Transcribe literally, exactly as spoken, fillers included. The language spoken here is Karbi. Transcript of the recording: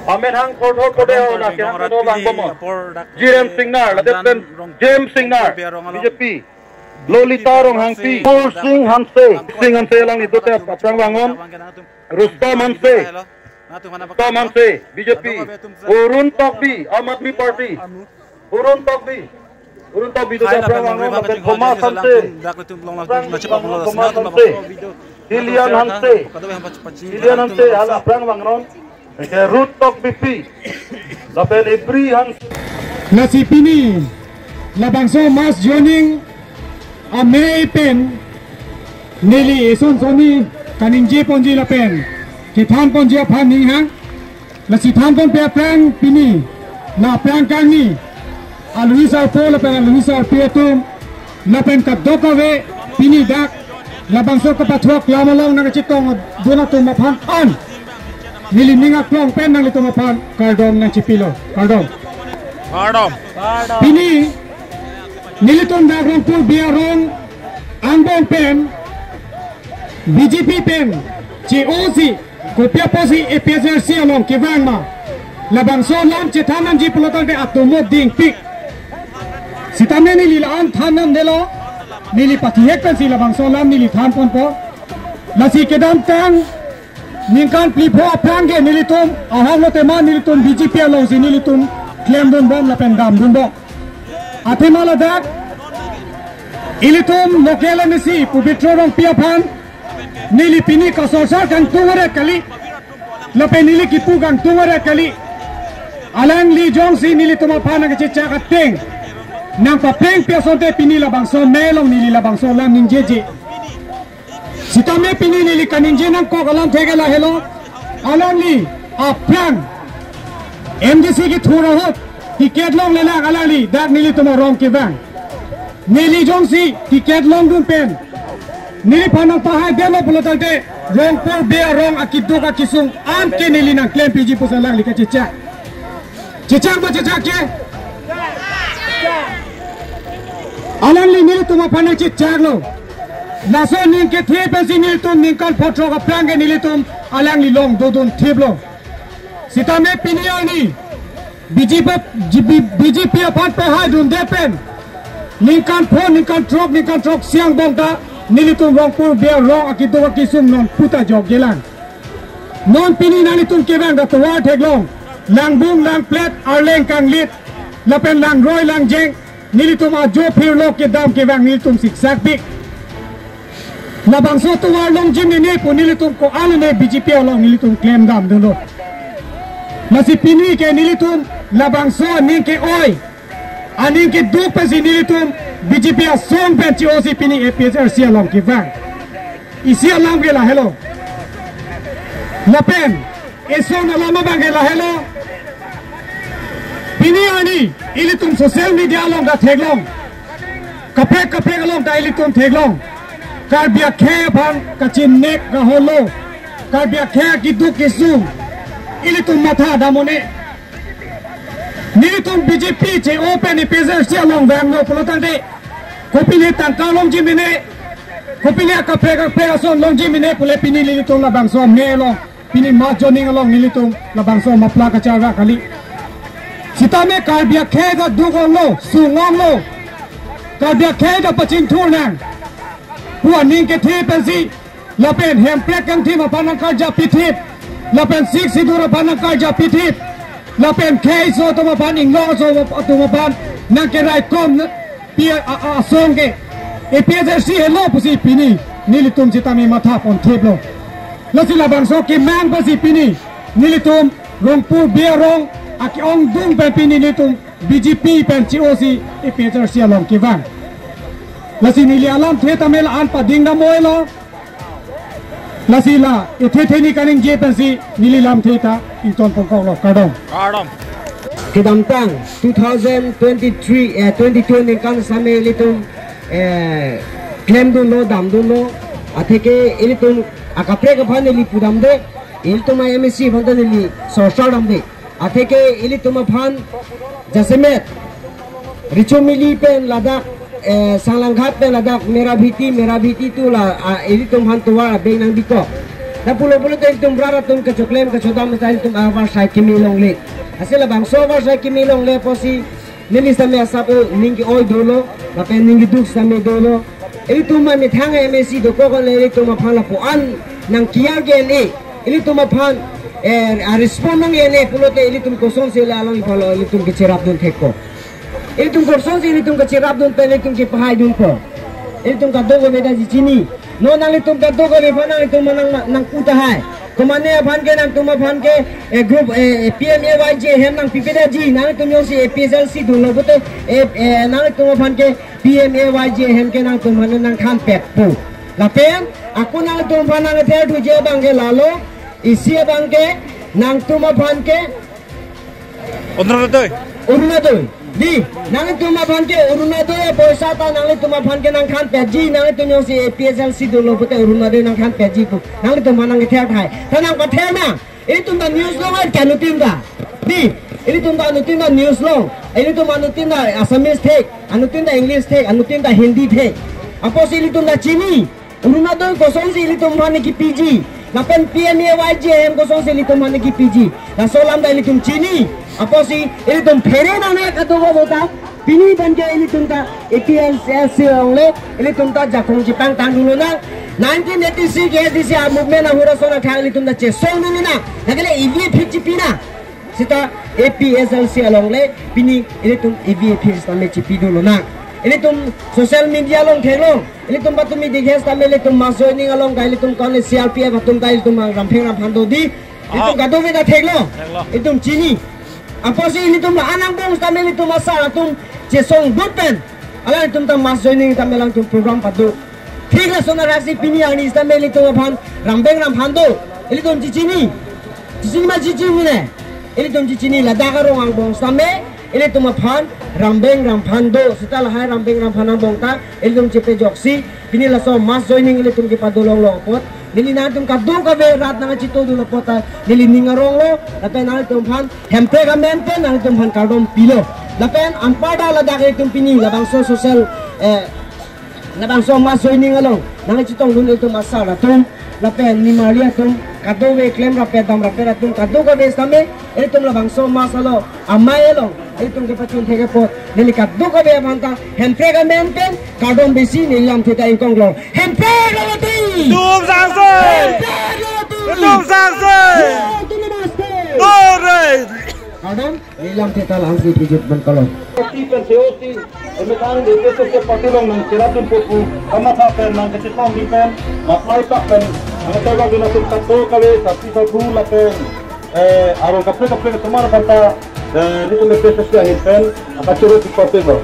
Amen hang thor thor pode ho na ke hang no bang bomon. Jiren Singnar, lapen James Singnar, B J P. Lolita Ronghangpi, Pur Sing Hanse, Sing Hanse alangli dote aphrang vangnon. Rustom Hanse, Rustom Hanse, B J P. Arun Tokbi, Aam Aadmi Party. Arun Tokbi, Arun Tokbi dote aphrang vangnon. Lapen Thomas Hanse, Thomas Hanse. Lilian Hanse, Lilian Hanse, hala aphrang vangnon. Eke Ruth Tokbipi, lapen Ibri Hanse. Lasi pini labangso mass joining amei pen neli eson sonni kaningje ponji lapen kethan ponji aphan ning hang. Lasi than ponpe aphrang pini la aphrang kangni alohi sarpo lapen alohi sarpi atum lapen kadokave pini dak labangso kapathuak lam along nangchetongdun atum aphan an neli ning aklong pen nanglitum aphan kardom nangchipilo, kardom. Kardom. Pini nelitum dak Rongpur B R Rong angbong pen B J P pen che-osi kopi apotsi A P H L C along kevang ma, labangso alam chethan nangji pulo tangte atomo dingpik. Sitame neli la-an than namdelo, neli pathihek pensi labangso alam neli than ponpo. Lasi kedamtang ningkan phli pho aphrang ke nelitum ahok lo tema nelitum B J P alongsi nelitum klemdun bom lapen damdun bom. Athema ladak ilitum local M A C Pobitro Rongpi aphan neli pini kasorsar kangtung aret kali, lapen neli kipu kangtung aret kali. Alangli jongsi nelitum aphan nangkachechak ateng nangpaprengpi asonte pini labangso amei along neli labangso alam ningjeje. Sitame pini neli kaningje nangkok alamthe ke lahelo. Alangli aphrang M D C kethur ahut ticket longlelang alangli dak nelitum arong kevang. Neli jongsi ticket longdun pen neliphan nangpahaidetlo pulo tangte Rongpur B R Rong akeduk akesung an ke neli nangklempiji pusi alangli kachechak. Chechak ma chechak ke? Alangli nelitum aphan nangchechaklo. Laso aning kethe pensi nelitum ningkan phongo throk aphrang ke nelitum alangli along dodun thiplo. Sitame pini arni B J P, B J P aphan pahaidunde pen ningkan pho, ningkan throk, ningkan throksi angbong ta nelitum Rongpur B R Rong akeduk akesung non puta jokjelang. Non pini nanglitum kevang dak tovar theklong, langbung langplet, arleng kanglit, lapen langroi langjeng, nelitum ajo phirlo kedam kevang nelitum siksakpik. Labangso tovar longji mene pu nelitum ko-an ne B J P along nelitum klem damdunlo. Lasi pini ke nelitum labangso aning ke-oi, aning keduk pensi nelitum B J P asong pen che-osi pini A P H L C along kevang. Isi alam ke lahelo. Lapen eson alam abang ke lahelo. Pini arni ilitum social media along ta theklong. Kaprek kaprek along ta ilitum theklong. Karbi akhei aphan kachinnek kaholo. Karbi akhei akeduk kesung ilitum matha dam un-e. Nelitum B J P che-o pen A P H L C along vanglo pulo tangte, kopine tangka longji mene, kopine akaprek akaprek ason longji mene pule pini nelitum labangso amei along, pini mass joining along nelitum labangso mapla kacharve kali. Sitame Karbi akhei ta duk-onglo, sung-onglo. Karbi akhei ta pachinthur nang pu aning kethe pensi lapen hemprek kangthim aphan nangkarjap pithip, lapen Sixth Schedule aphan nangkarjap pithip, lapen khei aso atum aphan, inglong aso atum aphan nangkeraikompi a, a, asong ke A P H L C helo pusi pini nelitum sitame matha ponthiplo. Lasi labangso kemang pensi pini nelitum Rongpur B R Rong ake-ongdung pen pini nelitum B J P pen che-osi A P H L C along kevang. Lasi neli alamthe tame la-an pading dam-oilo. Lasi la ethe theni kaningje pensi neli lamthe ta ington pongkoklo, kardom. Kardom. Kedamtang two thousand twenty-three, eh, twenty-two ningkan sitame ilitum, eh, klemdunlo, damdunlo. Atheke ilitum akaprek aphan neli pudamde, ilitum a M A C aphan ta neli sorsar damde. Atheke ilitum aphan jasemet Richo Mili pen ladak, eh, Sanglanghat pen ladak Mera Bhiti, Mera Bhiti tu la, ah, ilitum aphan tovar abeng nangbikok. Lapulo pulote ilitum rat atum kachoklem kachodam ta ilitum avarsai kimi longle. Lasi labangso avarsai kimi longle apotsi neli sitame asap ning ke-oi dolo, lapen ning keduk sitame dolo. Ilitum amethang MAC dokok le ilitum aphan lapu-an nang kiar ke ne. Ilitum aphan, eh, a-respond nang ke ne pulote ilitum kosonsi le alangli aphan lo ilitum kecherapdun thekpo. Ilitum kosonsi ilitum kecherapdun pen ilitum kepahai dunpo. Ilitum kadokave ta chini. Non nanglitum kadokave aphan nanglitum nang, nang pu tahai. Komane aphan ke nangtum aphan ke, eh, group, eh, PMAY-G ahem nangpipe daji. Nanglitum jongsi APHLC dunlo pulote, eh, eh, nanglitum aphan ke PMAY-G ahem ke nangtum aphan nangthanpet pu. Lapen, ako nangtum aphan nangther thuji abang ke lalo, isi abang ke, nangtum aphan ke, Orunodoi. Orunodoi. Dei, nanglitum aphan ke Orunodoi apoisa ta nanglitum aphan ke nangthanpetji, nanglitum jongsi APHLC dunlo pulote Orunodoi nangthanpetji pu. Nanglitum aphan nangther tahai. Ta nangpather nang. Ilitum ta news long ai ke anuttin ta. Dei, ilitum ta anuttin ta news long. Ilitum anuttin ta Assamese thek, anuttin ta English thek, anuttin ta Hindi thek. Apotsi ilitum ta chini. Orunodoi kosonsi ilitum aphan kipiji. Lapen PMAY-G ahem kosonsi ilitum aphan kipiji. Laso alam ta ilitum chini. Apotsi ilitum phere nang kadokave ta. Pini pen ke ilitum ta APHLC alongle ilitum ta jakong chepangtang dun lonang. Nineteen eighty-six ASDC a-movement ahut ason athak ilitum ta chesong dun lonang. Lake le EVA aphi chepi nang. Seta APHLC alongle pini ilitum EVA aphi sitame chepi dun lonang. Ilitum social media along theklong. Ilitum patumi dikhe sitame ilitum mass joining along ta ilitum kone CRPF atum ta ilitum Rampheng Ramphan do dei. Ilitum Oh. kadokave ta theklong. Theklong. Ilitum chini. Apotsi ilitum anang bong sitame ilitum asar atum chesong dut pen. Alangtum ta mass joining sitame alangtum program pado. Thik lason araksi pini arni sitame ilitum aphan Rampheng Ramphan do. Ilitum chichini. Chichini ma chichini ne. Ilitum chichini ladak arong angbong sitame ilitum aphan Rampheng Ramphan do. Seta lahai Rampheng Ramphan angbong ta ilitum chepejoksi pini laso mass joining ilitum kepado longlo apot. Neli nangtum kadokave rat nangchito dun apot ta neli ning aronglo. Lapen nangtum aphan Hemprek amen pen nangtum aphan kardom pilo. Lapen anparta ladak ilitum pini labangso social, eh, labangso mass joining along nangchetong dun ilitum asar atum. Lapen nimarli atum, kadokave klem rapet dam rapet atum, kadokave sitame ilitum labangso mass along amei along ilitum kepachun thek apot neli kadokave aphan ta Hemprek amen pen kardom besi neli lamthe ta ingkong lo. Hemprek alote! Tum sangse! Hemprek alote! Tum sangse! Autonomous state! Ore! Kardom, neli lamthe ta la-ansi pijut man kalo. Party pen C O C, emetang di P S S C party along nangcherapdun pu pu, kamatha pen nangkachetong di pen, maplai pak pen, nangkachetong di nasib kato kave, sapi sabu lapen, eh, arong kaprek kaprek tomar kanta, eh, di pen P S S C ahin pen, apa churu di party lo.